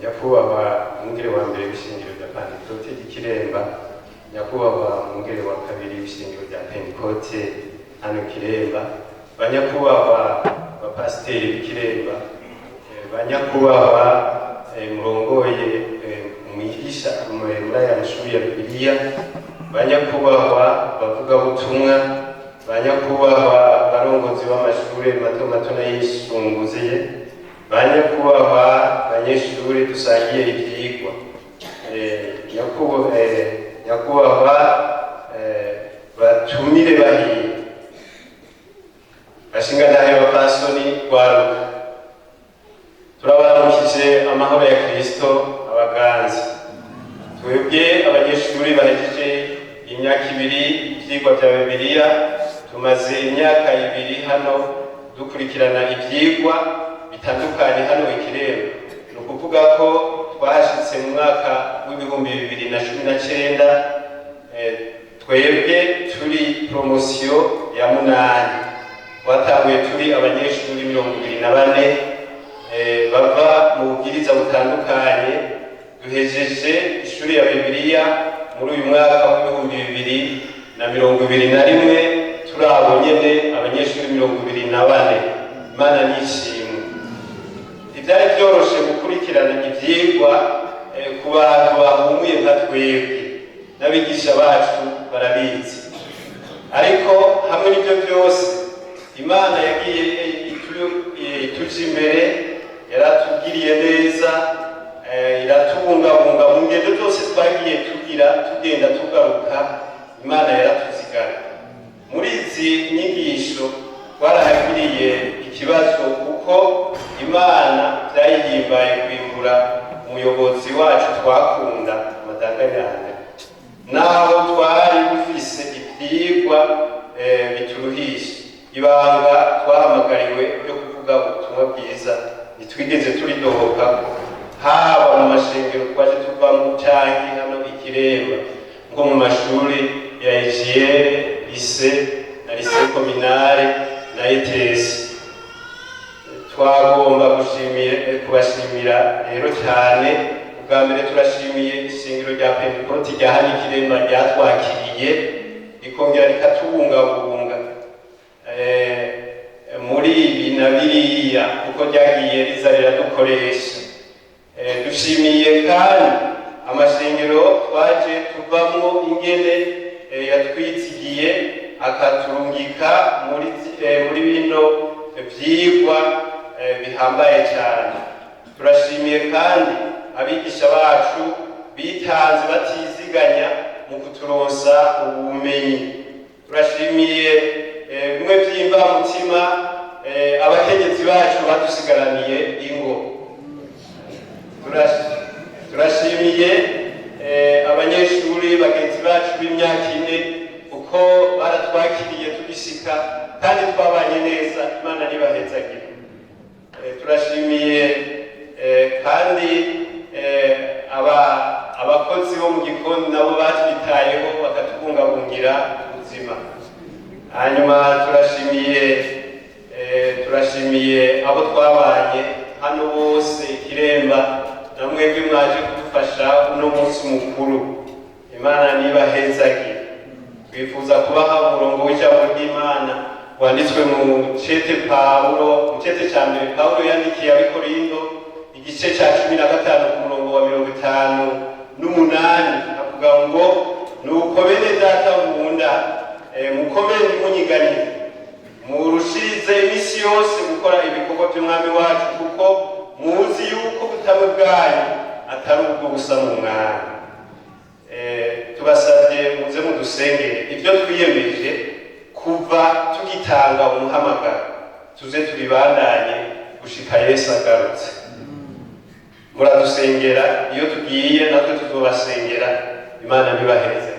Nyakubahwa umwungere wa mbere w'ishengero rya Pantekote ry'Ikiremba, nyakubahwa umwungere wa kabiri w'ishengero rya Pentekote hano Kiremba, banyakubahwa bapasiteri b'Ikiremba, banyakubahwa murongoye, mwigisha muri aya mashuri ya Bibiliya, banyakubahwa bavugabutumwa, banyakubahwa barongozi b'amashuri mato mato n'ayisumbuye, banyakubahwa banyeshuri dusangiye ivyigwa, nyakubahwa batumire bahiye, bashingantahe, bapfasoni, rwaruka, turabaramukije. Amahoro ya Kristo abaganzi. Twebwe abanyeshuri bahejeje imyaka 2 ivyigwa vya Bibiliya, tumaze imyaka 2 hano dukurikirana ivyigwa bitandukanye hano Ikiremba. Ni ukuvuga ko twahashitse mu mwaka w'2019. Twebwe turi promotion ya munani. Twatanguye turi abanyeshuri 24 bava mu bubwiriza butandukanye. Duhejeje ishuri ya Bibiliya muri uyu mwaka w'2021 turi abo nyene, abanyeshuri 24. Imana nishimwe. Ntibyari byoroshe gukurikirana ivyigwa ku bantu bahumuye nka twebwe, n'abigisha bacu barabizi. Ariko hamwe n'ibyo byose, Imana yagiye ituja imbere, yaratugiriye neza, iratubungabunga mu ngendo zose twagiye tugira, tugenda tugaruka. Imana yaratuzigana. Muri izi nyigisho twarahagiriye ikibazo, kuko Imana byayihimbaye kwimbura umuyobozi wacu twakunda, Madanganyane. Naho twari dufise ivyigwa bituruhisha, ibanga twahamagariwe ryo kuvuga ubutumwa bwiza ntitwigeze turidohoka, haba mu mashengero twaje tuvamo canke hano Ikiremba, nko mu mashuri ya EGL, lycée na lycée communale na ETS. Twagomba kubashimira rero cyane. Ubwa mbere turashimiye ishengero rya Pentekoti rya hano Ikiremba ryatwakiriye, rikongera rikatubungabunga muri ibi na biriya, kuko ryagiye riza riradukoresha. Dushimiye kandi amashengero twaje tuvamwo, ingene yatwizigiye akaturungika muri bino vyigwa bihambaye cyane. Turashimiye kandi abigisha bacu bitanze batiziganya mu kuturonsa ubumenyi. Turashimiye bimwe vy'imvamutima abakenyezi bacu badusigaraniye ingo. Turashimiye abanyeshuri bagenzi bacu b'imyaka 4, kuko baratwakiriye tugishika kandi twabanye neza. Imana ntibahezagire. Turashimiye kandi abakozi bo mu gikoni, nabo batwitayeho bakatubungabungira ubuzima. Hanyuma turashimiye abo twabanye hano bose Ikiremba, na mwebwe mwaje kudufasha uno munsi mukuru. Imana nibahezagire. Twifuza kubaha umurongo w'ijambo ry'Imana wanditswe mu cete Pawulo, mu cete ca mbere Pawulo yandikiye Abikorindo, igice ca 15, ku murongo wa 58. Avuga ngo: "Nuko bene data nkunda, mukomere, ntimunyiganire, murushirize iminsi yose gukora ibikorwa by'Umwami wacu, kuko muzi yuko ubutamwe bwanyu atari ubwo busa mu Mwami." Tubasabye muze mudusengere. Ibyo twiyemeje kuva tugitanga umuhamagaro, tuze tubibandanye gushika Yesu agarutse. Muradusengera iyo tugiye, natwe tuzobasengera. Imana ntibahezagire.